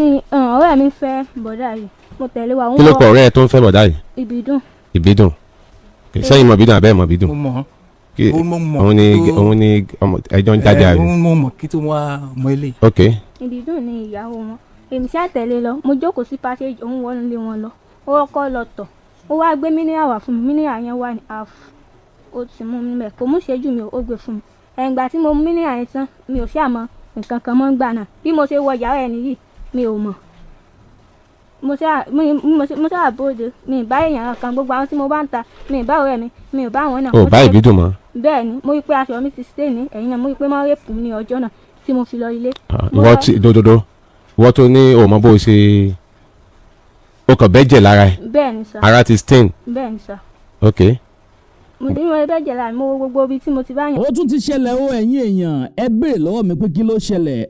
Ní ọ̀rẹ́ mi fẹ́ bọ̀dá yìí, mo tẹ̀lé wa. Kí ló kọ ọ̀rẹ́ ẹ tó ń fẹ́ bọ̀dá yìí? Ìbídùn. Ìbídùn. Sẹ́yìn mọ̀ Ìbídùn àbẹ́ mọ̀ Ìbídùn? Mo mọ̀. Mo mọ̀. Òun ni òun ni ọmọ ẹjọ́ ń jáde, àbí? Mo mọ̀ kí tó wá mọ ilé. Ok. Ìbídùn ni ìyàwó wọn. Èmi ṣáà tẹ̀lé lọ, mo jókòó sí passage, òun wọnú ilé wọn lọ. Ó kọ́kọ́ lọ tọ̀, ó wá gbé mineral wá fún mi. Mineral yẹn wà ní half, ó ti mú mi bẹ́ẹ̀, kò mú ṣẹ́jú mi, ó gbé fún mi. Ẹ̀yìn ìgbà tí mo mú mineral yẹn tán, mi ò ṣáà mọ nǹkan kan mọ́ ń gbà náà. Bí mo ṣe wọ yàrá ẹ̀ nìyí, mi ò mọ̀. Mo ṣáà bóde, mi ì bá èèyàn kan. Gbogbo àwọn tí mo bá ń ta, mi ì bá ọ̀rẹ́ mi, mi ò bá àwọn náà. O bá Ìbídùn mọ́? Bẹ́ẹ̀ ni. Mo rí pé aṣọ mi ti stain ní ẹ̀yìn náà, mo rí pé wọ́n rape mi ní ọjọ́ náà tí mo fi lọ ilé. Ìwọ tí dododo, ìwọ tó ní o mọ bó o ṣe, o kàn bẹ́jẹ̀ lára ẹ̀? Bẹ́ẹ̀ ni sir. Ara ti stain? Bẹ́ẹ̀ ni sir. Ok. Mo ní mo bẹ́ẹ̀ jẹ̀ lára mi, mo wo gbogbo ibi tí mo ti bá yàn. Ó tún ti ṣẹlẹ̀ o. Ẹ̀yin èèyàn, ẹ béèrè lọ́wọ́ mi pé kí ló ṣẹlẹ̀.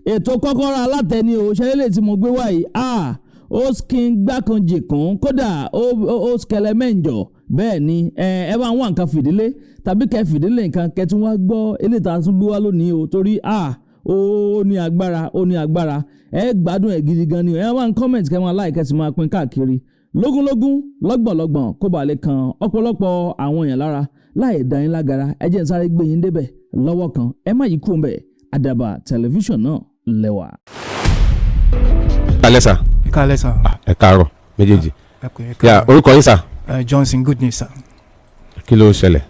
Ètò Kọ́kọ́rọ́ Alátẹni o ṣẹlẹ̀ lè tí mo gbé wáyé. Ah, ó skin gbákanjì kún, kódà ó skẹlẹmẹ́ǹjọ. Bẹ́ẹ̀ ni, ẹ bá ń wá nǹkan fìdílé tàbí kẹ́ fìdílé nǹkan kẹ́ tún wá gbọ́ eléyìí tá a tún gbé wá lónìí o, torí ah, ó ní agbára, ó ní agbára. Ẹ gbádùn ẹ gidi gan ni o. Ẹ máa ń comment, kẹ́ máa like, kẹ́ sì máa pín káàkiri lógúnlógún, lọ́gbọ̀nlọ́gbọ̀n, kó bàa lè kan ọ̀pọ̀lọpọ̀ àwọn èèyàn lára láì dá yín lágara. Ẹ jẹ́ n sáré gbé yín débẹ̀ lọ́wọ́ kan. Ẹ má yí kúrò ńbẹ̀, Àdàbà Tẹlifíṣàn náà lẹ́wà. Kálẹ̀ sir. Ẹ káalẹ́ sir. Ẹ káàárọ̀ méjèèjì. Ẹ pé ẹ Yà. káàárọ̀. Orúkọ yín, sir? Johnson Goodness, sir. Kí ló ṣẹlẹ̀?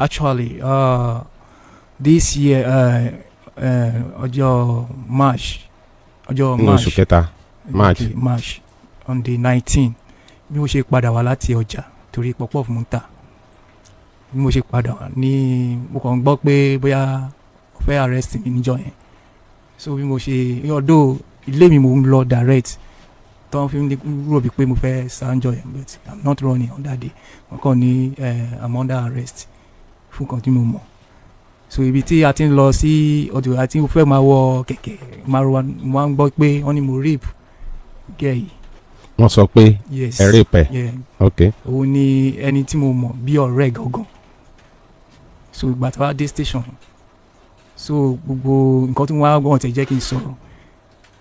Actually, this year, ọjọ́ March, ọjọ́ Nínú March. oṣù kẹta, March. Okay, March on the 19, bí mo ṣe padà wá láti ọjà, torí puff-puff mo ń tà, bí mo ṣe padà wá ní mo kàn ń gbọ́ pé bóyá ó fẹ́ arrest mi níjọ́ yẹn. So bí mo ṣe, although ilé mi mo ń lọ direct, tó ń fi ń rò bí pé mo fẹ́ sáńjọ yẹn, but I'm not running on that day. Wọ́n kàn ní I'm under arrest fún kan tí mo mọ̀. So ibi tí a ti ń lọ sí ọdún àti mo fẹ́ máa wọ kẹ̀kẹ́ márùwá, mo máa ń gbọ́ pé wọ́n ní mo rape girl yìí. Wọ́n sọ pé Yes. ẹ rape ẹ̀? Yeah. Ok. Òun ni ẹni tí mo mọ̀ bí ọ̀rẹ́ gangan. So ìgbà tí wàá dé station, so gbogbo nǹkan tí mo wá gbọ́n tẹ̀ jẹ́ kí n sọ̀rọ̀,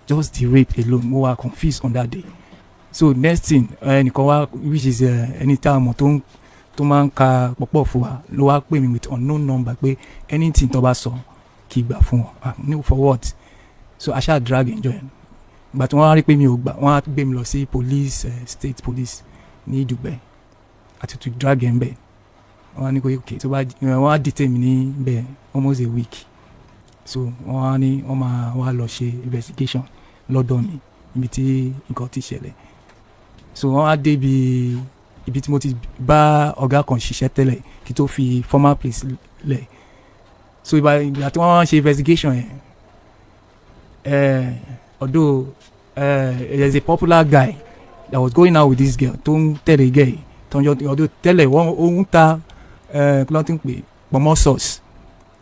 just the rape alone, mo wà confused on that day. So next thing, ẹnìkan wá, which is ẹni tá a mọ̀ tó máa ń ka pọ̀pọ̀ fún wa, ló wá pè mí with unknown number pé anything tó bá sọ kì í gbà fún wọn. Ah, no, for what? So I ṣáà drag enjoy. Ìgbà tí wọ́n á rí pé mi ò gbà, wọ́n á gbé mi lọ sí police, state police ní Ìdùgbẹ́, àti to drag ẹ̀ ń bẹ̀. Wọ́n á ní kó okay, tó bá wọ́n á detain mi ní bẹ̀ almost a week. So wọ́n á ní wọ́n máa wá lọ ṣe investigation lọ́dọ̀ mi ibi tí nǹkan ti ṣẹlẹ̀. So wọ́n á débi ibi tí mo ti bá ọ̀gá kan ṣiṣẹ́ tẹ́lẹ̀ kí tó fi former place lẹ̀. So ìgbà tí wọ́n wá ṣe investigation yẹn, although there is a popular guy that was going out with this girl tó ń tẹ̀lé girl yìí, tó ń jọ ọdún tẹ́lẹ̀, wọ́n ó ń ta, kí ló ti ń pè, pọ̀mọ́ sauce.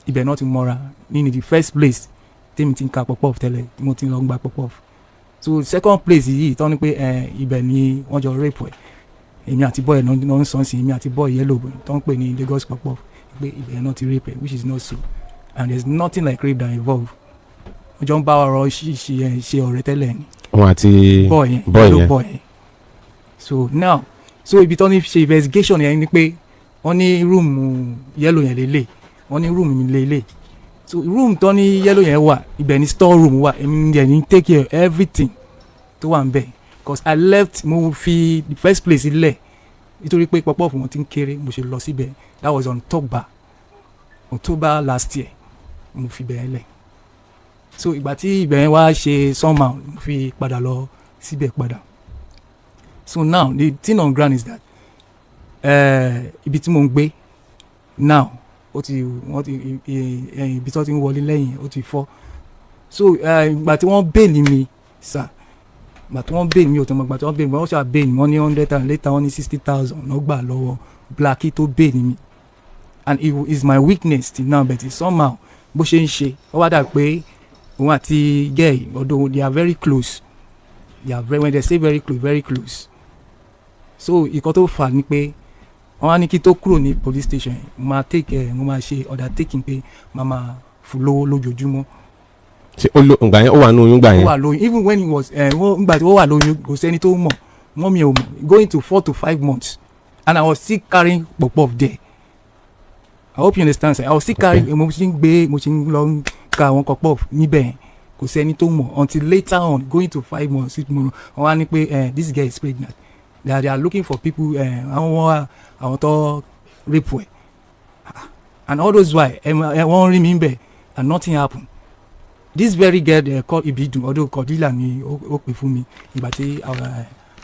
Ibẹ̀ náà ti mọ́ra ní the first place tèmi ti ń ka puff-puff tẹ́lẹ̀, tí mo ti ń lọ gba puff-puff. So second place yìí tán ni pé ibẹ̀ ni wọ́n jọ rape ẹ̀. Èmi àti boy náà ń sọ sí, èmi àti boy yellow tó ń pè ní Lagos puff-puff, pé ibẹ̀ náà ti rape ẹ̀, which is not so, and there is nothing like rape that involve. Wọ́n jọ ń bá ọ̀rọ̀ ṣíṣe ṣe ọ̀rẹ́ tẹ́lẹ̀ ni. Wọn àti Boy yẹn. Boy Yellow yẹn. Boy yẹn. So now, so ibi tó ní ṣe investigation yẹn ni pé wọ́n ní room yellow yẹn lélẹ̀, wọ́n ní room mi lélẹ̀. So room tó ní yellow yẹn wà, ibẹ̀ ni store room wà. Èmi ní ní take care of everything tó wà ń bẹ̀, 'cause I left, mo fi the first place lẹ̀ nítorí pé puff-puff wọn ti ń kéré, mo ṣe lọ síbẹ̀. That was on October last year mo fi bẹ̀rẹ̀ lẹ̀. So ìgbà tí ibẹ̀ yẹn wá ṣe somehow, mo fi padà lọ síbẹ̀ padà. So now the thing on ground is that ibi tí mo ń gbé now, ó ti wọ́n ti ibi tí wọ́n ti ń wọlé lẹ́yìn, ó ti fọ́. So ìgbà tí wọ́n bail mi sir, ìgbà tí wọ́n bail mi, ò tó mọ̀. Ìgbà tí wọ́n bail mi, wọ́n ṣáà bail mi, wọ́n ní 100,000, later wọ́n ní 60,000 ló gbà lọ́wọ́ Blackie tó bail mi, and it is my weakness till now. But somehow bó ṣe ń ṣe, ó wá dà pé òun àti girl, although they are very close, they are very, when they say very close, very close. So ìkan tó fà ni pé wọ́n á ní kí tó kúrò ní police station yẹn, mo máa take ẹ, mo máa ṣe undertaking pé màá máa fún lówó lójoojúmọ́. Ṣé ó lo ìgbà yẹn, ó wà nínú oyún gbà Ó yẹn? wà lóyún. Even when he was nígbà tí ó wà lóyún, kò sẹ́ni tó mọ̀, mummy ò mọ̀, going to 4 to 5 months, and I was still carrying puff there. I hope you understand, sir. I was still carrying. Mo ti ń gbé, mo ti ń lọ ń ka àwọn puff níbẹ̀ yẹn. Kò sẹ́ni tó mọ̀ until later on, going to 5 months, 6 months, wọ́n wá ní pé this girl is pregnant, that they are looking for people, àwọn wọn, àwọn tó rape ẹ̀. And all those while ẹ wọ́n rí mi bẹ̀ and nothing happen. This very girl they call Ibidun, although Cordelia ni ó pè fún mi ìgbà tí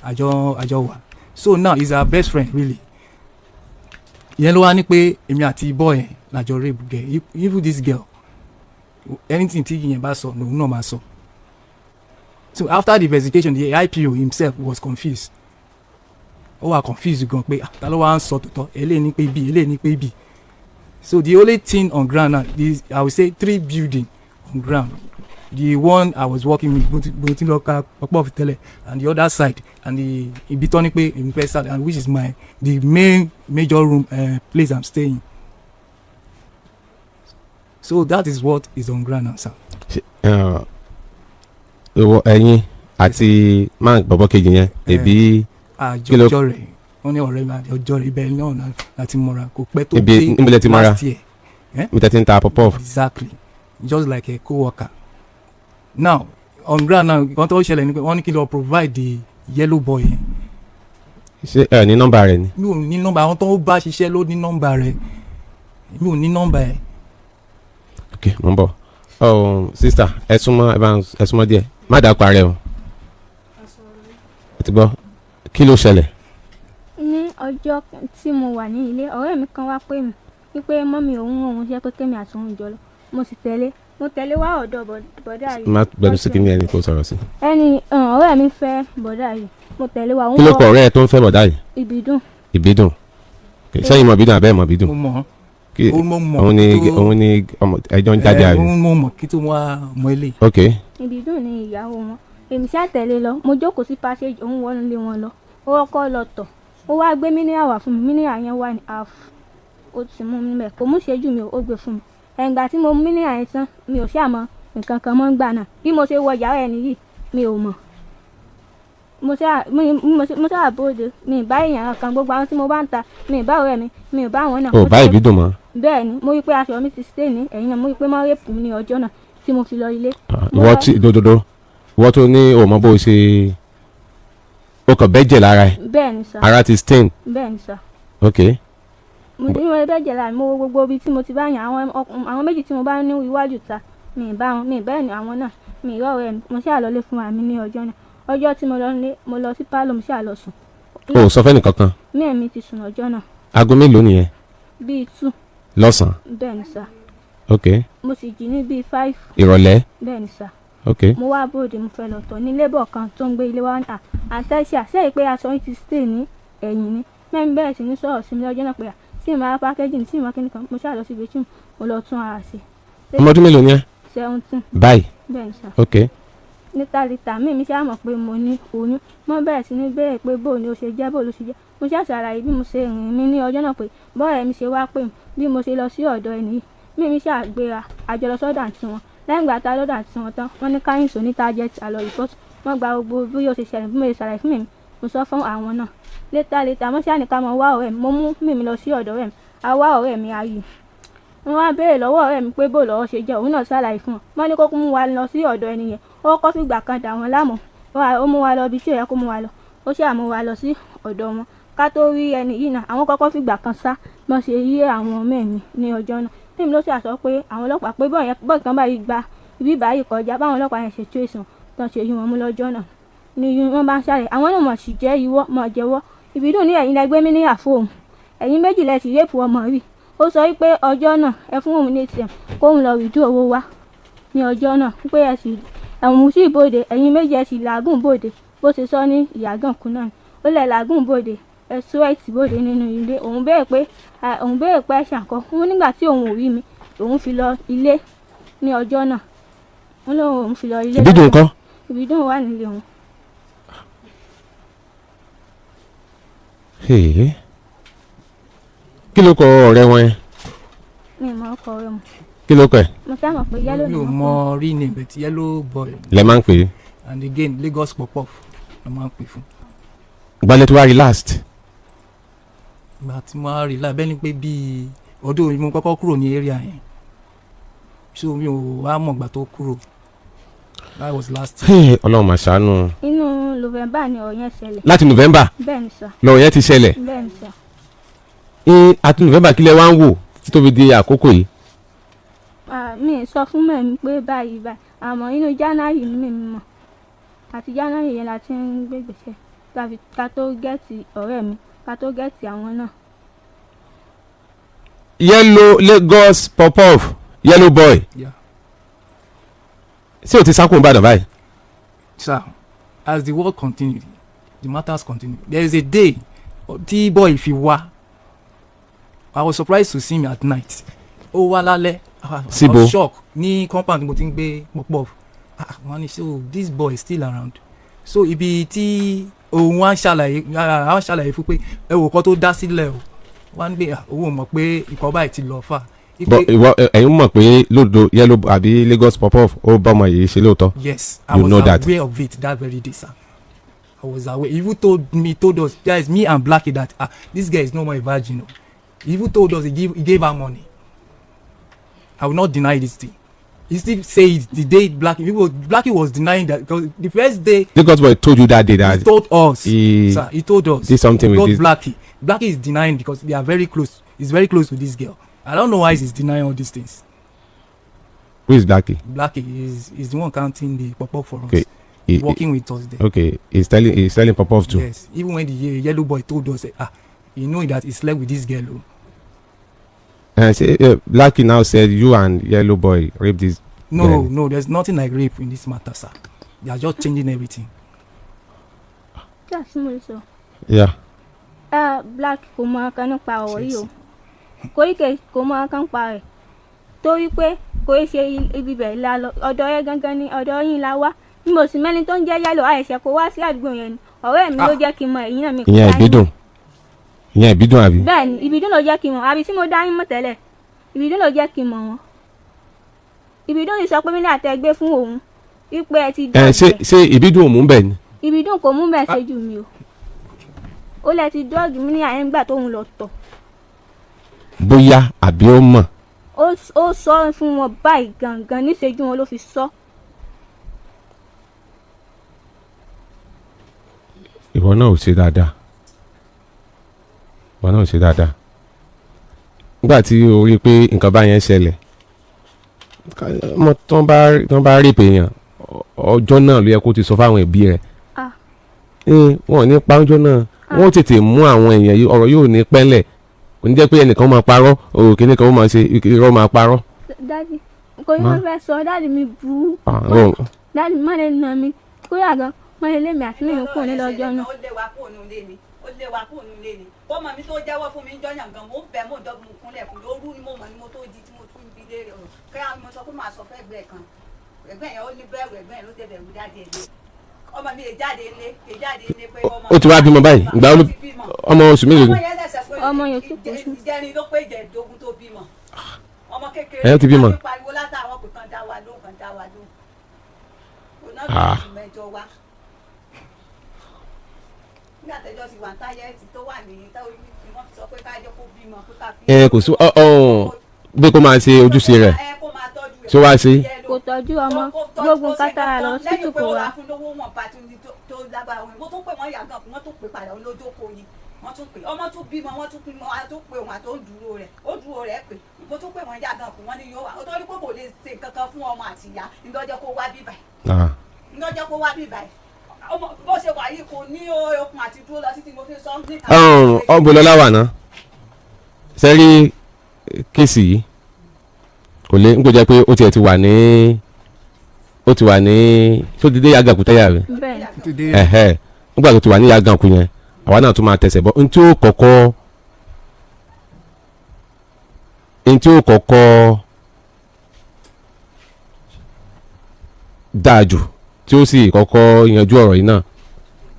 àjọ wà. So now he's our best friend really. Ìyẹn ló wá ní pé èmi àti boy yẹn làjọ rape girl. Even this girl, anything tí ìyẹn bá sọ lòun náà máa sọ. So after the investigation, the IPO himself was confused. Ó wà confused gan pé, ah, ta ló wá ń sọ tòótọ́? Eléyìí ní pé bí, eléyìí ní pé bí. So the only thing on ground now is, I would say, three building on ground: the one I was working with, mo ti lọ ka pọpọ tẹ́lẹ̀, and the other side, and the ibi tó ní pé èmi fẹ́ start, and which is my the main major room, place I'm staying. So that is what is on ground now, sir. Ìwọ, ẹ̀yin àti máa bọ̀bọ̀ kejì yẹn, ẹbí Àjọ Kí ló- rẹ̀, wọ́n ní ọ̀rẹ́ mi àti ọjọ́ rẹ̀, ibẹ̀ náà láti mọ̀ra, kò pẹ́ tó Ibi dé níbo lẹ ti mọ́ra? last year. Mi tẹ́ ti ń ta puff? Exactly, just like a co-worker. Now on ground now, nǹkan tó ṣẹlẹ̀ ni pé wọ́n ní kí n lọ provide the yellow boy yẹn. Ṣé ẹ ní nọ́mbà rẹ̀ ni? Mi ò ní nọ́mbà. Àwọn tó ń bá ṣiṣẹ́ ló ní nọ́mbà rẹ̀, mi ò ní nọ́mbà ẹ̀. Ok, mo ń bọ̀. Oh, sister, ẹ súnmọ́, ẹ bá ń ẹ súnmọ́ díẹ̀. Má dàpọ̀ ara ẹ o. Ẹ ti gbọ́, kí ló ṣẹlẹ̀? Ní ọjọ́ tí mo wà ní ilé, ọ̀rẹ́ mi kan wá pè mí wípé mummy òun òun ṣe pé kémi àti òun jọ lọ. Mo sì tẹ̀lé, mo tẹ̀lé wá ọ̀dọ̀ bọ̀dá yìí. Má gbẹnu sí kíní ẹni kò sọ̀rọ̀ sí. Ẹni ọ̀rẹ́ mi fẹ́ bọ̀dá yìí, mo tẹ̀lé wá òun. Kí ló kọ ọ̀rẹ́ ẹ tó ń fẹ́ bọ̀dá yìí? Ìbídùn. Ìbídùn. Ok, sẹ́yìn mọ̀ Ìbídùn àbẹ́ mọ̀ Ìbídùn? Mo mọ̀. Kí Ó mo mọ̀. Òun ni tó òun ni ọmọ ẹjọ́ ń jáde ẹ, àbí? mo mọ̀ kí tó wá mọ ilé. Ok. Ìbídùn ni ìyàwó wọn. Èmi ṣáà tẹ̀lé lọ. Mo jókòó sí passage, òun wọnú ilé wọn lọ. Ó kọ́kọ́ lọ tọ̀, ó wá gbé mineral wá fún mi. Mineral yẹn wà ní half, ó ti mú mi bẹ́ẹ̀, kò mú ṣẹ́jú mi, ó gbé fún mi. Ẹ̀ǹgbà tí mo mú mineral yẹn tán, mi ò ṣáà mọ nǹkan kan mọ́ ń gbà náà. Bí mo ṣe wọ yàrá ẹni yìí, mi ò mọ̀. Mo ṣáà bóde, mi ì bá èèyàn kan. Gbogbo àwọn tí mo bá ń ta, mi ì bá ọ̀rẹ́ mi, mi ì bá àwọn náà. O Mo bá Ìbídùn mọ́? Bẹ́ẹ̀ ni. Mo rí pé aṣọ mi ti stain ní ẹ̀yìn náà. Mo rí pé mọ́ rape mi ní ọjọ́ náà tí mo fi lọ ilé. Ah, Mo ìwọ lọ- tí dododo, ìwọ tó ní o mọ bó o ṣe, o kàn bẹ́jẹ̀ lára ẹ? Bẹ́ẹ̀ ni sà. Ara ti stain? Bẹ́ẹ̀ ni sà. Ok. Mo ní mo bẹ́ẹ̀ jẹ̀ láì mo wo gbogbo ibi tí mo ti bá yàn àwọn méjì tí mo bá ní iwájú ta, mi ì bá wọn, mi ì bẹ́ẹ̀ ni àwọn náà, mi ì rọ̀rẹ́ mi. Mo ṣáà lọlé fún mi ní ọjọ́ náà. Ọjọ́ tí mo lọ nílé, mo lọ sí pálọ̀, mo ṣáà lọ sùn. O ò sọ fẹ́ni kankan? Mẹ́ẹ̀mí ti sùn ọjọ́ náà. Aago mélòó nìyẹn? Bíi 2. Lọ́sàn-án? Bẹ́ẹ̀ ni sà. Ok. Mo sì jí ní bíi 5. Ìrọ̀lẹ́? Bẹ́ẹ̀ ni sà. Ok. Mo wá bóde, mo fẹ́ lọ tọ̀ ní labour kan tó ń gbé ilé wa ní à àǹtẹ̀ṣà sẹ́yìn pé aṣọ yín ti stay ní ẹ̀yìn ni. Mẹ́rin bẹ̀rẹ̀ sí ní sọ̀rọ̀ sí mi lọ́jọ́ náà pé à tí ìmọ̀ packaging tí ìmọ̀ kíni kan. Mo ṣáà lọ sí bathroom, mo lọ tún ara ṣe. Ọmọ ọdún mélòó ni ẹ? 17. Báyìí? Bẹ́ẹ̀ ni sà. Ok. Níta lítà mí ṣáà mọ̀ pé mo ní oyún. Mo bẹ̀rẹ̀ sí ní béèrè pé bóò ni ó ṣe jẹ́, bóò ló ṣe jẹ́. Mo ṣáà ṣàlàyé bí mo ṣe rìn mí ní ọjọ́ náà, pé bọ́ọ̀rẹ́ mi ṣe wá pè mí, bí mo ṣe lọ sí ọ̀dọ̀ ẹni yìí. Mí ṣáà gbéra àjọ lọ sọ́dọ̀ àǹtí wọn. Lẹ́yìn ìgbà tá a lọ́dọ̀ àǹtí wọn tán, wọ́n ní káyìnsó ní target àlọ́ report. Wọ́n gba gbogbo bí ó ṣe ṣẹlẹ̀, bí mo ṣe ṣàlàyé fún mi, mo sọ fún àwọn náà. Later later, wọ́n ṣáà ní ká mọ wá ọ̀rẹ́ mi. Mo mú mímí lọ sí ọ̀dọ̀ ọ̀rẹ́ mi, a wá ọ̀rẹ́ mi ayé. Wọ́n wá béèrè lọ́wọ́ ọ̀rẹ́ mi pé bó lọ́wọ́ ṣe jẹ́. Òun náà ṣàlàyé fún wọn. Wọ́n ní kó mú wa lọ sí ọ̀dọ̀ ẹni yẹn. Ó kọ́ fìgbà kan dà wọ́n láàmú. Ó mú wa lọ ibi tí ò yẹ kó mú wa lọ. Ó ṣáà mú wa lọ sí ọ̀dọ̀ wọn. Ká tó rí ẹni yìí náà, àwọn kọ́kọ́ fìgbà kan sá bọ́n ṣe yí àwọn ọmọ mi ní ọjọ́ náà. Mímí ló ṣàṣọ pé àwọn ọlọ́pàá pé bọ́ọ̀ yẹn bọ́ọ̀ kan báyìí gba ibi báyìí kọjá, báwọn ọlọ́pàá yẹn ṣe trace wọn tán, ṣe yí wọn mú lọ́jọ́ náà ni wọ́n bá ń ṣàlẹ̀. Àwọn náà mọ̀ sí jẹ́ ìwọ́ mọ̀ jẹ́wọ́. Ìbídùn ní ẹ̀yin lẹgbẹ́ mi ní àfọ̀hún, ẹ̀yin méjì lẹ sì rape ọmọ rí. Ó sọ wípé ọjọ́ náà ẹ fún òun ní ATM kóun lọ withdraw owó wá ní ọjọ́ náà, wípé ẹ sì ẹ̀hún sí ìbòde, ẹ̀yin méjì ẹ sì làágùn bòde. Bó ṣe sọ ní ìyàgànkù náà ni ó lẹ̀ làágùn bòde, ẹ sweat bòde nínú ilé. Òun béèrè pé ẹ ṣàǹkọ òun nígbà tí òun ò rí mi, òun fi lọ ilé ní ọjọ́ náà. Òun lóun òun fi lọ ilé. Ìbídùn ńkọ́? Ìbídùn wà nílé òun. Hey. Kí ló kọ ọ̀rẹ́ wọn yẹn? Mi ì mọ ọkọ rẹ̀ mọ́. Kí ló kọ ẹ̀? Mo ṣáà mọ̀ pé Yellow Mi ni ò wọ́n pè. mọ real name, but Yellow Boy. Lẹ máa ń pè é. And again, Lagos Pop-Off ló máa ń pè fún. Gbalẹ̀ tó wá rí last? Ìgbà tí mo á rí lábẹ́ ni pé bíi ọdún mo kọ́kọ́ kúrò ní area yẹn, so mi ò wá mọ̀ ìgbà tó kúrò. That was last year. Hey, Ọlọ́run mà ṣàánú. Inú November ni ọ̀rọ̀ yẹn ṣẹlẹ̀. Láti November? Bẹ́ẹ̀ ni sir. Lọ́rọ̀ yẹn ti ṣẹlẹ̀? Bẹ́ẹ̀ ni sir. Ní àti November, kílẹ̀ wá ń wò títí tó fi di àkókò yìí? Ah, mi ì sọ fún mẹ́mi pé báyìí báyìí, àmọ́ inú January ni mi mọ̀. Àti January yẹn la ti ń gbé ìgbésẹ̀ ká tó get ọ̀rẹ́ mi, ká tó get àwọn náà. Yellow, Lagos Pop-Off, Yellow Boy. Yeah. Ṣé o ti sá kúrò n'Ìbàdàn báyìí? Sir, as the work continued, the matters continue. There is a day tí boy fi wá. I was surprised to see him at night. Ó wá lálẹ́. I Síbo? was shocked. Ní compound mo ti ń gbé Pop-Off. Ah, wọ́n ní, so this boy is still around? So ibi tí òun wá ń ṣàlàyé, á ń ṣàlàyé fún pé ẹ wò kọ́ tó dá sílẹ̀ o, wọ́n á ní pé ah, òun ò mọ̀ pé ìkọ́ báyìí ti lọ fà. Bọ ìwọ, ẹ̀yin mọ̀ pé lódo Yellow àbí Lagos Pop-Off ó bá ọmọ yìí ṣe lóòótọ́? Yes, I You was know that. aware of it that very day, sir. I was aware. He even told me, told us, there is me and Blackie, that ah, this guy is no more a virgin o. He even told us he gave her money. I will not deny this thing. He still say it the day Blackie, people, Blackie was denying that because the first day Lagos Boy told you that day he that told us, he sir, he told us did something with got this. Blackie. Blackie is denying because they are very close. He's very close to this girl. I don't know why he's denying all these things. Who is Blackie? Blackie is the one counting the pop for us, Okay. working with us there. Okay, he's telling Pop-Off too. Yes, even when the Yellow Boy told us, ah, you know that he slept with this girl o. Say, Blackie now said you and Yellow Boy raped this No, girl. no, there's nothing like rape in this matter, sir. They are just changing everything. Kí àti mo lè sọ? Yeah. Ah, Black kò mọ nǹkan nípa ọ̀rọ̀ yìí o. Koríkè kò mọ nǹkan nípa rẹ̀ torí pé kò í ṣe ibi bẹ̀ la lọ. Ọ̀dọ̀ rẹ̀ gangan ni ọ̀dọ̀ yín la wá. Mi ò sì mẹ́ni tó ń jẹ́ Yellow. Àìṣe kó wá sí àdúgbò yẹn ni. Ọ̀rẹ́ mi ló Ah. jẹ́ kí n mọ èyí náà, mi kò Ìyẹn dá yín. Ìbídùn, ìyẹn Ìbídùn àbí? Bẹ́ẹ̀ ni, Ìbídùn ló jẹ́ kí n mọ̀. Àbí tí mo dá yín mọ̀ tẹ́lẹ̀, Ìbídùn ló jẹ́ kí n mọ̀ wọ́n. Ìbídùn yìí sọ pé mi ní àtẹ̀gbé fún òun wípé ẹ ti Ẹ ṣé drug ẹ̀. Ṣé Ìbídùn ò mú bẹ́ẹ̀ ni? Ìbídùn kò mú bẹ́ẹ̀ ṣe jù mí o. Ó lẹ ti drug mi ní àyẹ̀ngbà tóun lọ tọ̀. Bóyá àbí ó mọ̀? Ó sọ fún wọn báyìí gangan, níṣẹ́jú wọn ló fi sọ. Ìwọ náà ò ṣe dáadáa, ìwọ náà ò ṣe dáadáa. Nígbà tí o rí i pé nǹkan báyẹn ṣẹlẹ̀, ọmọ tó ń bá rape èèyàn, ọjọ́ náà ló yẹ kó ti sọ fáwọn ẹbí rẹ̀. Ah. Wọn ò ní pa ọjọ́ náà, wọ́n ó tètè mú àwọn èèyàn yìí. Ọ̀rọ̀ yóò ní pẹ́lẹ̀, kò ní jẹ́ pé ẹnìkan máa parọ́ òkè, nìkan ó máa ṣe irọ́, máa parọ́. Daddy, kò ní Ma? wọ́n fẹ́ sọ daddy mi burú. Ah, Daddy mi má lè nà mí kóyà gan, má lè lé mi àti mímu kúrò ní lọ́jọ́ náà. Ó lé wa kúrò nílé ni, ó lé wa kúrò nílé ni. Kọ́mọ mi tó jẹ́wọ́ fún mi jọ́yàn gan, mo ń bẹ̀, mo ń dọ́gbọ̀n, mo kúnlẹ̀ fún mi. Òru ni mo mọ̀ ni mo tó di tí mo tún bi léèrè ọ̀rọ̀ kẹ́hà. Mo sọ pé màá sọ fẹ́ ẹgbẹ́ kan, ẹgbẹ́ yẹn ó ní bẹ̀rù, ẹgbẹ́ yẹn ló dé bẹ̀rù jáde ilé. Ọmọ mi lè jáde ilé, lè jáde ilé pé ọmọ Ó ti wá bímọ báyìí? Ìgbà wo Ó ló ti bímọ. Ọmọ oṣù mélòó ni? Ọmọ yẹn ṣẹ̀ṣẹ̀ pé Ọmọ yẹn tí kò sùn. ìjẹrin ló pé ìjẹ̀dógún tó bímọ. Ọmọ kékeré. Ẹ ti bímọ? Ní pariwo látàwọn kò kàn dá wa lóhùn, kàn dá wa lóhùn. Òun náà Ah. ló ti mẹ́jọ wá nígbà tẹ́jọ́ ti wà ní táyẹ̀tì tó wà ní tó ní wọ́n fi sọ pé ká jẹ́ kó bímọ, pé ká fi. Ẹ kò sí ọ ọ pé kó máa ṣe ojúṣe rẹ̀. Ẹ kó máa tọ́jú rẹ̀. Ṣé wàá ṣe? Kò tọ́jú ọmọ, gbogbo kátàrà lọ lẹ́yìn síìtù pé kò ó wá. ra fún lówó wọn bá tún ní tó lágbára wọn. Mo tún pè wọ́n yàgàn fún, wọ́n tún pè padà olójókòó yìí. Wọ́n tún pè ọmọ tún bímọ, wọ́n tún bímọ, wọ́n tún pè wọn àti ó ń dúró rẹ̀, ó dúró rẹ̀ pé mo tún pè wọ́n yàgàn fún wọn ní yóò wá. Ó torí pé kò lè ṣe nǹkan kan fún ọmọ àti ìyá ńlọ́jọ́ kó wá bíbà, Ah. ńlọ́jọ́ kó wá bíbà. Ọmọ bó ṣe wà yìí kò ní okun àti dúró lọ títí mo fi sọ níta. Ọ̀bùnlọ́lá wà ná sẹ́rí case yìí kò lè n kò jẹ́ pé ó tiẹ̀ ti wà ní, ó ti wà ní tó ti dé Yàgànkù tẹ́yà rẹ̀. Bẹ́ẹ̀. Today. Ẹ̀hẹ́, nígbà tó ti wà ní Yàgànkù yẹn, àwa náà tún máa tẹ̀sẹ̀ bọ́. N tí ó kọ́kọ́ dáa jù tí ó sì kọ́kọ́ yanjú ọ̀rọ̀ yìí náà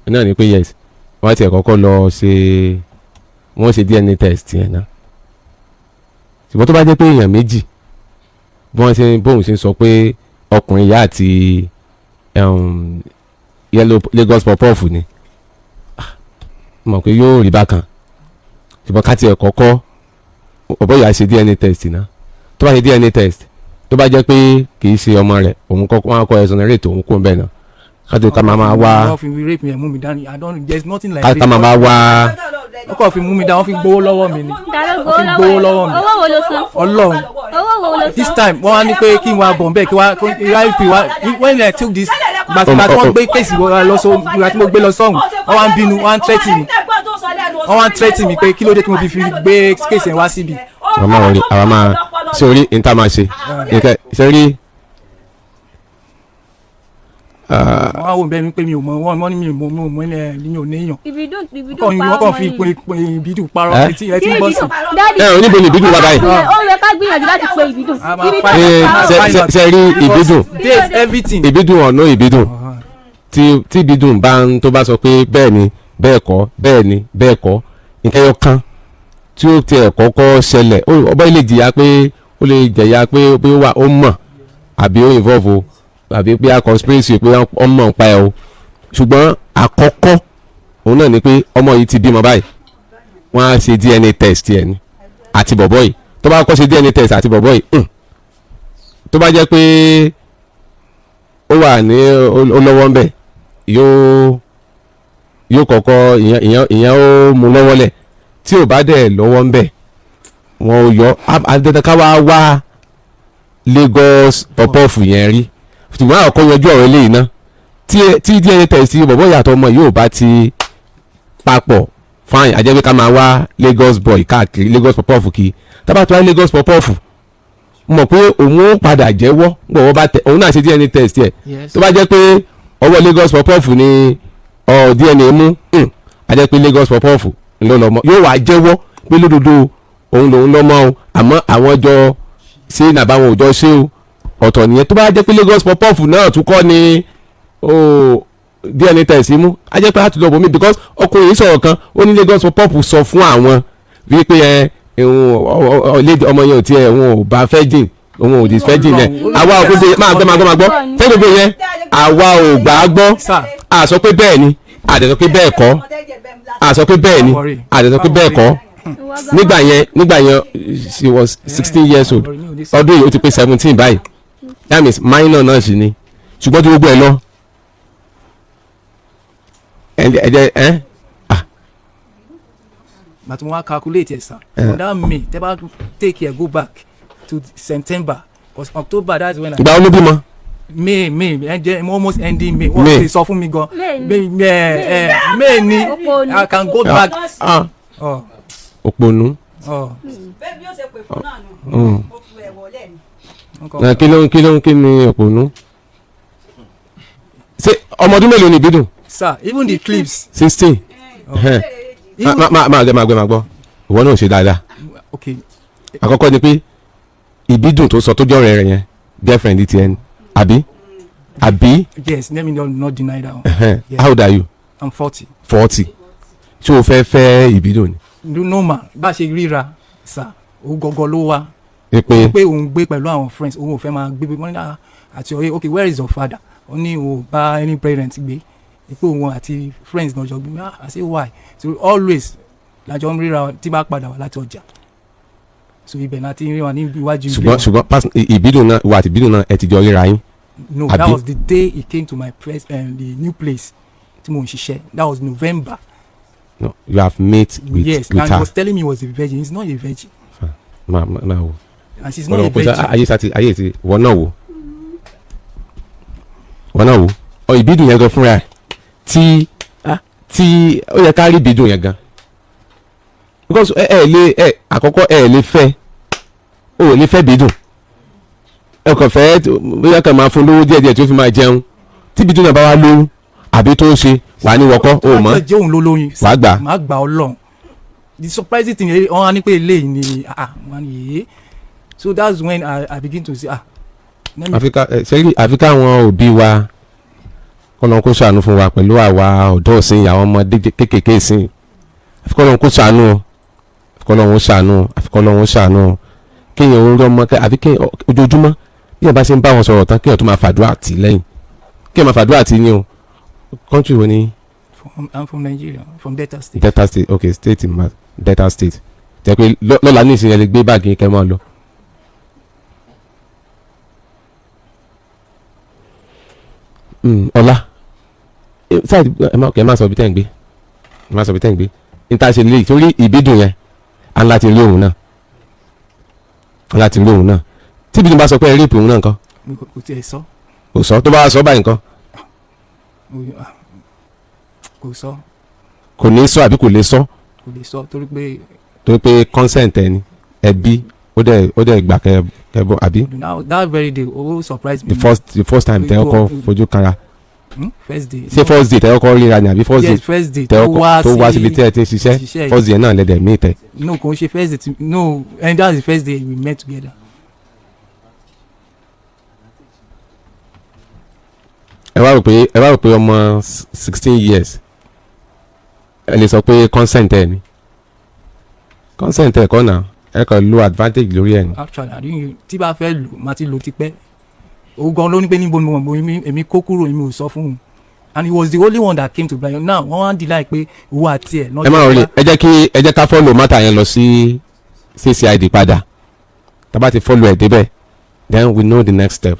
náà ni pé yes, wọ́n á tiẹ̀ kọ́kọ́ lọ ṣe, wọ́n ṣe DNA test yẹn náà. Ṣùgbọ́n tó bá jẹ́ pé èèyàn méjì Bí wọ́n ṣe bóun ṣe ń sọ pé ọkùnrin ìyá àti yellow Lagos pop-off ni. Ah, mọ̀ pé yóò rí bákan, ṣùgbọ́n ká tiẹ̀ kọ́kọ́ ọ̀bọ̀ yà ṣe DNA test náà. Tó bá ṣe DNA test, tó bá jẹ́ pé kì í ṣe ọmọ rẹ̀, òun kọ́ wọn kọ́ exonerate òun kó bẹ́ẹ̀ náà, ká tó ká máa wá Wọ́n fi rape mi ẹ̀ mú mi dání. I don't, there is nothing like ká ká máa wá. Wọ́n kàn fi mú mi dání, wọ́n fi gbowó lọ́wọ́ mi ni. Ta ló Wọ́n fi gbowó gbowó lọ́wọ́ lọ́wọ́ ẹ̀? mi. Owó wo ló san? Ọlọ́run. Owó wo ló This san? time, wọ́n wá ní pé kí n wá bọ̀ nbẹ̀, kí wá kí ip wá. When I took this, gbàtí wọ́n gbé case wọ́n lọ sọ, ìgbà tí mo gbé lọ sọ́hùn, wọ́n wá ń bínú, wọ́n wá ń threaten mi, wọ́n wá ń threaten mi pé kí ló dé tí mo fi gbé case yẹn wá síbi. Àwọn máa wọlé, àwọn máa ṣe orí níta máa ṣe nǹkan ṣe rí. Wọ́n wá wò bẹ́ẹ̀ ni pé mi ò mọ̀ wọ́n, wọ́n ní mi ò mọ̀, mi ò mọ̀ ẹ̀, mi ò níyàn. Ìbídùn, Ìbídùn wọ́n parọ́ kàn mọ́ fi yín. ìpín ìbídùn parọ́. Eh? Etí ẹ ti ń bọ́ sí. Daddy, Ẹ oníbo ni Ìbídùn wà báyìí? ó yẹ ká gbìyànjú láti pe Ìbídùn. A máa Ìbídùn Ẹ, parọ́. ṣe rí Ìbídùn? Dates, everything. Ìbídùn ọ̀nà Ìbídùn tí Ìbídùn bá ń tó bá sọ pé bẹ́ẹ̀ ni, bẹ́ẹ̀ kọ́, bẹ́ẹ̀ ni, bẹ́ẹ̀ kọ́, nǹkan ẹyọ kan tí ó tiẹ̀ kọ́kọ́ ṣẹlẹ̀, ọba ilé jìyà pé ó lè jẹ̀yà pé ó wà, ó mọ̀ àbí ó involve o, àbí pé a conspiracy pé ó mọ̀ nípa ẹ̀ o. Ṣùgbọ́n àkọ́kọ́ òun náà ni pé ọmọ yìí ti bímọ báyìí, wọ́n á ṣe DNA test ẹ̀ ni àti bọ̀bọ̀ yìí. Tó bá kọ́ ṣe DNA test àti bọ̀bọ̀ yìí, tó bá jẹ́ pé ó wà ní ó lọ́wọ́ ńbẹ̀, yóò kọ́kọ́ ìyẹn ó mú lọ́wọ́ lẹ̀. Tí ò bá dẹ̀ lọ́wọ́ ńbẹ̀, wọn ò yọ àdàdà ká wá wá Lagos pop-off yẹn rí. Ṣùgbọ́n àkọ́kọ́ yanjú ọ̀rọ̀ eléyìí ná. Tí DNA test bọ̀bọ̀ yàtọ̀ ọmọ yóò bá ti papọ̀, fine, àjẹ́ pé ká máa wá Lagos boy káàkiri, Lagos pop-off kí tábà tó wá Lagos pop-off mọ̀ pé òun ó padà jẹ́wọ́ gbọ̀wọ́ bá tẹ òun náà ṣe DNA test yẹ. Yes. Tó bá jẹ́ pé ọwọ́ Lagos pop-off ni ọ DNA mú, a jẹ́ pé Lagos pop-off ló lọ́mọ, yóò wá jẹ́wọ́ pé lódodo òun lòun lọ́mọ o, àmọ́ àwọn jọ ṣé nàbàwọn ò jọ ṣé o, ọ̀tọ̀ nìyẹn. Tó bá jẹ́ pé Lagos pop-off náà tún kọ́ ni o DNA test mú, a jẹ́ pé a tún lọ bọ̀ mí, because ọkùnrin yìí sọ̀rọ̀ kan, ó ní Lagos pop-off sọ fún àwọn wípé ẹ ọmọ yẹn ò tiẹ̀, òun ò bá fẹ́ jìn, òun ò fẹ́ jìn yẹn. Àwa ò gbogbo máa gbọ́, máa gbọ́, máa gbọ́ fẹ́ gbogbo yẹn, àwa ò gbà á gbọ́. Sir. A sọ pé bẹ́ẹ̀ ni, a dẹ̀ sọ pé bẹ́ẹ̀ kọ́. A sọ pé bẹ́ẹ̀ ni, a dẹ̀ sọ pé bẹ́ẹ̀ kọ́. Nígbà yẹn she was 16 years old. Ọdún yìí ó ti pé 17 báyìí. That means minor náà sì ni. Ṣùgbọ́n tí gbogbo ẹ̀ lọ ẹ ẹ ẹ ah. But mo wá calculate ẹ̀ sir. Eh. That May, tẹ́ bá take care, go back to September, because October, that's when I Ìgbà wo ló bímọ? May, ẹ jẹ́ almost ending May. May. Wọ́n ti sọ fún mi gan. May ni. May, May, ẹ May ni. Òpònú. I can go back. Ah. Oh, Òpònú. oh. Bẹ́ẹ̀ bí ó ṣe pè fún náà nù. Ó fi ẹ̀wọ̀ lẹ́nu. Ẹ, kí ló kí ni òpònú? Ṣé ọmọ ọdún mélòó ni Ìbídùn? Sir, even the clips. 16. Even Má má gbẹ, máa gbẹ, máa gbọ́, ìwọ náà ò ṣe dáadáa. Okay. Àkọ́kọ́ ni pé Ìbídùn tó sọ tó jẹ́ ọ̀rẹ́ rẹ̀ yẹn, girlfriend ti ẹni, àbí? Yes, let me not deny that one. Yeah. How old are you? I'm 40. 40. Ṣé o fẹ́ fẹ́ Ìbídùn ni? No, no ma, bá a ṣe ríra sir, òun gọgọ ló wá Pé pé òun gbé pẹ̀lú àwọn friends, òun ò fẹ́ máa gbé. Wọ́n ní, "Ah, àti ọ̀rẹ́, okay, where is your father?" Ó ní òun ò bá any parent gbé, pé òun àti friends náà jọ gbé. Ah, I say why? So always lájọ ń ríra tí bá padà wá láti ọjà, so ibẹ̀ náà ti ń rí wa ní iwájú ilé Ṣùgbọ́n wa. ṣùgbọ́n Ìbídùn náà, ìwà àti Ìbídùn náà, ẹ ti jọ ríra yín? No, àbí? that was the day he came to my place, the new place tí mo ń ṣiṣẹ́. That was November. No, you have met with Yes, with and he her. was telling me he was a virgin. He's not a virgin. Máa máa wò. And she's not a Ọ̀rọ̀ kò sá virgin. ayé sá ti ayé ti wọ́n náà wò, wọ́n náà wò ọ. Ìbídùn yẹn gan fúnra ẹ̀ tí ó yẹ ká rí Ìbídùn yẹn gan, because ẹ lè ẹ àkọ́kọ́ ẹ lè fẹ́, o ò lè fẹ́ Ìbídùn. Ẹ kàn fẹ́ bóyá kàn máa fún lówó díẹ̀díẹ̀ tí ó fi máa jẹun. Tí Ìbídùn náà bá wá lóyún àbí tó ń ṣe wà ní wọkọ́ o mọ̀. Jẹ́ òun ló lóyún. Wàá gbà. Màá gbà. Ọlọ́run, the surprising thing, wọ́n á ní pé eléyìí ni, ah, wọ́n á ní yé. So that's when I begin to say, ah, let me Àfi ká ẹ sẹ́rí, àfi káwọn òbí wa kọ́lọ́n kó ṣàánú fún wa pẹ̀lú àwa ọ̀dọ́ ìsìn, àwọn ọmọdé kéékèèké ìsìn. Àfi kọ́lọ́n kó ṣàánú o, àfi kọ́lọ́n ó ṣàánú o, àfi kọ́lọ́n ó ṣàánú o. Kéèyàn ó rí ọmọ àfi kéèyàn ojoojúmọ́ Bí ẹ bá ṣe ń bá wọn sọ̀rọ̀ tán, kí ẹ tó máa fàdúrà tì lẹ́yìn, kí ẹ máa fàdúrà tì ní o. Country wo ni? I'm from Nigeria, from Delta State. Delta State, okay. State ma Delta State jẹ́ pé lọ́la ní ìsinyìí, ẹ lè gbé báàgì yín kẹ́ máa lọ. Ọlá sáà, ẹ má sọ ibi tẹ́ ń gbé, ẹ má sọ ibi tẹ́ ń gbé. N ta ṣe lè torí ìbídùn yẹn, à ń láti rí òun náà, à ń láti rí òun náà. Tí ìbídùn bá sọ pé ẹ rí ìpè òun náà nǹkan? Mi kò tiẹ̀ sọ. Kò sọ. Tó bá sọ báyìí nǹkan? Kò sọ. Kò ní sọ àbí kò lè sọ? Kò lè sọ torí pé Torí pé consent ẹni ẹbí ó dẹ̀ gbà kẹ bọ àbí? Now that very day, ó surprise me. The first time tẹ ọkọ fojú kanra? Hmm? First day. Ṣé first day tẹ ọkọ ríra ni àbí first day Yes, first day tẹ tó ọkọ wá tó wá síbi tí ẹ ti ń ṣiṣẹ́? Ṣiṣẹ́. First day náà lẹ́dẹ̀ mí tẹ? No, kò ń ṣe first day no, and that's the first day we met together. Ẹ wá rò pé ọmọ 16 years, ẹ lè sọ pé consent ẹ ni? Consent ẹ kọ́ náà, ẹ kàn lo advantage lórí ẹ ni. Actually, I didn't. Tí bá fẹ́ lò, máa ti lò tipẹ́. Òun gan ló ní pé níbo ni mo mọ̀, èmi kó kúrò, èmi ò sọ fún un, and he was the only one that came to blind. Now wọ́n wá ń deny pé òun àti ẹ̀. Ẹ má rí, ẹ jẹ́ ká follow matter yẹn lọ sí CCID padà. Tá bá ti follow ẹ̀ débẹ̀, then we know the next step.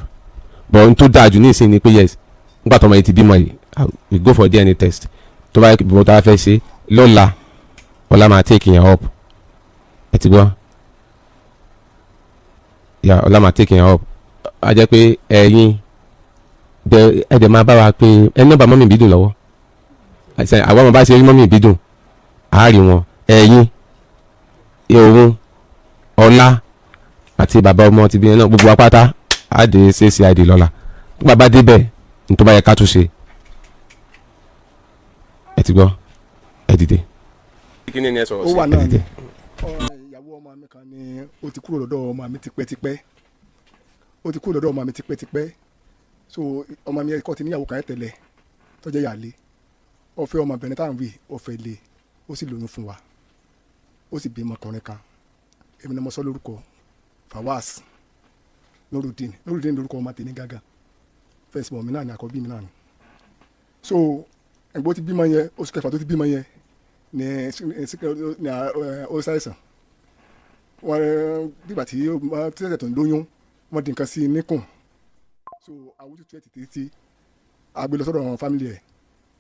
But n tó dáa jù ní ìsìn ni pé yes, nígbà tó ọmọ yìí ti bímọ yìí, ah, we go for DNA test. Tó bá bó tá a fẹ́ ṣe lọ́la, ọ̀la máa take yẹn up. Ẹ ti gbọ́ yà, ọ̀la máa take yẹn up. A jẹ́ pé ẹ̀yin bẹ ẹ dẹ̀ máa bá wa pé ẹ nọ́mbà mummy Ìbídùn lọ́wọ́. Àti àwọn ọmọ bá ṣe rí mummy Ìbídùn, a rí wọn. Ẹ̀yin, òun, ọlá àti bàbá ọmọ ti bí yẹn náà, gbogbo wa pátá á dé CCID lọ́la. Nígbà bá débẹ̀, ní tó bá yẹ ká tún ṣe. Ẹ ti gbọ́, ẹ dìde. Kí ni ẹ sọ̀rọ̀ Ó wà sí? náà Ẹ ni dìde. Ìyàwó ọmọ mi kan ni ó ti kúrò lọ́dọ̀ ọmọ mi tipẹ́tipẹ́. Ó ti kúrò lọ́dọ̀ ọmọ mi tipẹ́tipẹ́. So ọmọ mi kọ́ ti níyàwó kan tẹ́lẹ̀ tó jẹ́ ìyáálé. Ó fẹ́ ọmọbìnrin táwọn wí, ó fẹ́ lé, ó sì lóyún fún wa, ó sì bímọ ọkùnrin kan. Èmi ni mo sọ lórúkọ, Fawaz Nurudeen. Nurudeen lórúkọ ọmọ tèmi gángan. First born mi náà ni, àkọ́bí mi náà ni. So ẹ̀gbọ́n ti bímọ yẹn, oṣù kẹfà tó ti bímọ yẹn ní ní ó ṣàìsàn. Wọn nígbà tí ó tẹ̀sẹ̀ tó ń lóyún, wọ́n di nǹkan sí i níkùn. So àwọn ojútùú ẹ̀ tètè tí a gbé lọ sọ́dọ̀ àwọn family ẹ̀,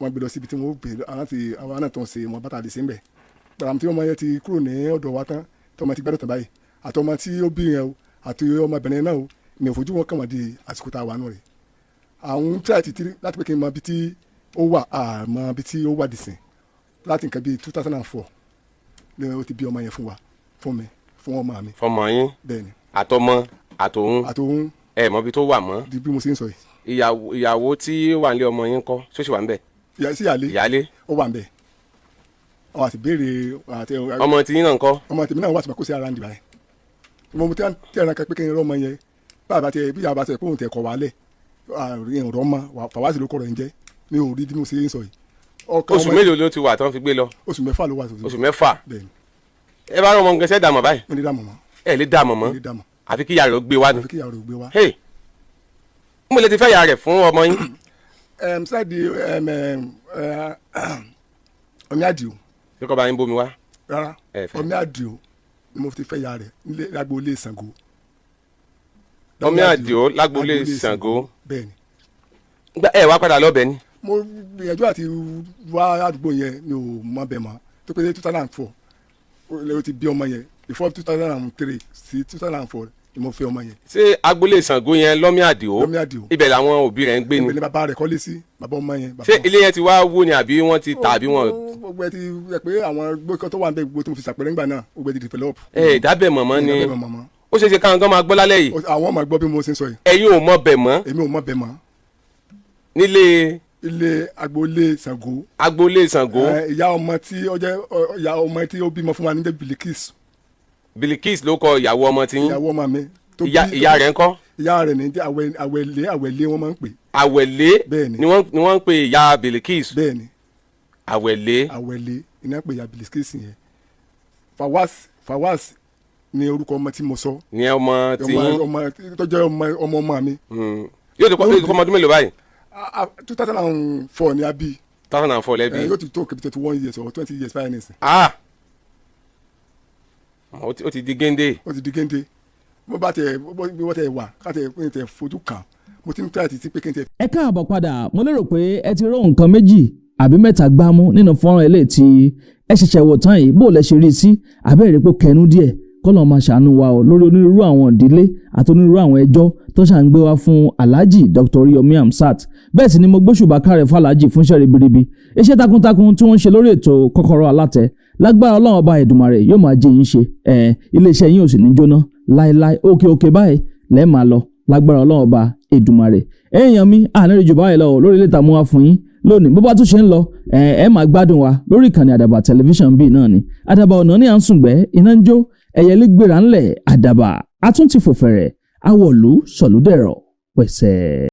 wọ́n gbé lọ síbi tí wọ́n gbé àwọn tí àwọn náà tó ń ṣe wọn bàtà lè ṣe ń bẹ̀. Gbàrà tí ọmọ yẹn ti kúrò ní ọ̀dọ̀ wa tán, tí ọmọ ti gbádùn tán báyìí, àti ọmọ tí ó bí yẹn o, àti ọmọbìnrin náà o, mi ò fojú wọn kàn wọ́n di àsìkò tá a wà nù rẹ̀. Àwọn tíra títí láti pé kí n mọ ibi tí ó wà, àmọ́ ibi tí ó wà dìsìn láti nǹkan bíi 2004 ni ó ti bí ọmọ yẹn fún wa, fún mi, fún ọmọ mi. Fọmọ yín? Bẹ́ẹ̀ ni. Àtọmọ àtòun? Àtòun. Ẹ mọ ibi tó wà mọ́? Di bí mo ṣe ń sọ yìí. Ìyàwó tí ó wà nílé ọmọ yín kọ́, ṣó ṣì wà ń bẹ̀? Ìyá sí ìyáálé. Ìyáálé. Ó wà ń bẹ̀, ọ àti béèrè àti. Ọmọ tí yín náà ńkọ́? Ọmọ tèmi náà wà tí mo kó sí ara ń dìbà yẹn. Mo tí ẹran kan pé kí n rọ ọmọ yẹn, bàbá tiẹ̀ bí yàrá tiẹ̀ kóhun tiẹ̀ kọ̀ wálẹ̀ ìrọ̀ ọmọ Fàwásì ló kọ̀ rẹ̀ ń jẹ́. Mi ò rí bí mo ṣe ń sọ yìí. Ọkàn Oṣù ọmọ- mélòó ló ti wà tán fi gbé lọ? Oṣù 6 ló wà. Oṣù 6? Bẹ́ẹ̀ ni. Ẹ bá rán ọmọ nǹkan ṣẹ́ dàmọ̀ báyìí? Mo ní dààmú mọ́. Ẹ lè dàmọ̀ mọ́? Mo ní dààmú. Àfi kí ìyá rẹ̀ ó gbé wá ni? Àfi kí ìyá rẹ̀ ó gbé wá. Hey, mo lè ti fẹ́ ìyá rẹ̀ fún ọmọ yín? Side ọmí àdìo. Ṣé kọ́ bá yín bómi wá? Rárá. Ẹ fẹ́. Ọmí àdìo ni mo ti fẹ́ ìyá rẹ̀ nílé lágboolé Ṣàngó. Ọmí Àdìo lágboolé Ṣàngó. Bẹ́ẹ̀ ni. Gbá ẹ wá padà lọ́bẹ̀ ni? Mo gbìyànjú àti wá àdúgbò yẹn, mi ò mọ bẹ̀ mọ́ tó pé 2004 ó ti bí ọmọ yẹn. Before 2003 sí 2004 ni mo fẹ́ ọmọ yẹn. Ṣé agboolé Ṣàngó yẹn, lọ́mí Àdìo? Lọ́mí Àdìo. Ibẹ̀ làwọn òbí rẹ̀ ń gbé ni? Ibẹ̀ ni bàbá rẹ̀ kọ́lé sí, bàbá ọmọ yẹn. Bàbá Ṣé ilé yẹn ti wá wó ni àbí wọ́n ti tà àbí wọ́n? Gbogbo ẹ ti rẹ pé àwọn gbogbo tó wà ń bẹ, gbogbo tí mo fi ṣàpẹrẹ ńgbà náà, gbogbo ẹ ti develop. Ẹ ìdábẹ̀ mọ̀mọ́ ni? Ìdábẹ̀ mọ̀mọ́. Ó ṣeé ṣe káwọn gan máa gbọ́ lálẹ́ yìí. Àwọn ọmọ gbọ́ bí mo ṣe ń sọ yìí. Ẹ̀yin ò mọ bẹ̀ mọ́? Èmi ò mọ bẹ̀ mọ́. Nílé? Ilé agboolé Ṣàngó. Agboolé Ṣàngó. Ìyá ọmọ tí ó jẹ́ ìyá ọmọ tí ó bímọ fún wa ní jẹ́ Bilikis. Bilikis ló kọ ìyàwó ọmọ tí yín? Ìyàwó ọmọ mi. Tó Ìyá rẹ̀ ńkọ́? Ìyá rẹ̀ ní jẹ́ Àwẹ̀lé. Àwẹ̀lé wọ́n máa ń pè. Àwẹ̀lé? Bẹ́ẹ̀ni. Ni wọ́n ń pè ìyá Bilikis? Bẹ́ẹ̀ni. Àwẹ̀lé. Àwẹ̀lé iná pè ìyá Bilikis yẹn. Fawaz Fawaz Ní orúkọ ọmọ tí mo sọ. Ní ọmọ tí ọmọ yín. Ọmọ tó jẹ́ ọmọ ọmọ ọmọ mi. Yóò ti kọ́, yóò ti kọ́ ọmọ ọdún mélòó báyìí? 2004 ni a bí. 2004 lẹ́bi. Yóò ti tó kébí 21 years or 20 years báyìí nìsín. Ah, ó ti di géńdé. Ó ti di géńdé. Bó bá tẹ bó bí wọ́n tẹ wà ká tẹ pé tẹ fojú kàn, mo ti ń try títí pé kí n tẹ. Ẹ káàbọ̀ padà. Mo lérò pé ẹ ti ró nǹkan méjì àbí mẹ́ta gbámú nínú fọ́nrán eléyìí tí ẹ ṣẹ̀ṣẹ̀ wò tán yìí. Bó lẹ ṣe rí i sí? Àbẹ́rẹ́ pé kẹnu díẹ̀ kọ́lọ́ máa ṣàánú wa o lórí onírúurú àwọn ìdílé àti onírúurú àwọn ẹjọ́ tó ṣà ń gbé wá fún Alhaji Dr. Oriyomi Hamzat. Bẹ́ẹ̀ sì ni mo gbóṣùbà kárẹ̀ fún Alhaji fún iṣẹ́ ribiribi, iṣẹ́ takuntakun tí wọ́n ń ṣe lórí ètò Kọ́kọ́rọ́ Alátẹ. Lágbára Ọlọ́run Ọba Èdùmàrè, yóò máa jẹ́ yín ṣe ẹ̀, iléeṣẹ́ yín ò sì ní jóná láéláé. Òkè òkè báyìí lẹ́ẹ̀ máa lọ lágbára Ọlọ́run Ọba Èdùmàrè. Èèyàn mi, àníríjù jù báyìí lọ lórí ilé ìtààmú wa fún yín lónìí. Bó bá tún ṣe ń lọ, ẹ máa gbádùn wa lórí ìkànnì Àdàbà Tẹlifíṣàn bíi náà ni. Àdàbà ọ̀nà ní à ń sùngbẹ́ iná ń jó ẹ̀yẹlé gbéra ńlẹ̀. Àdàbà atúntì fòfẹ̀rẹ̀ awọ̀lú sọ̀lúdẹ̀rọ̀ pẹ̀sẹ̀.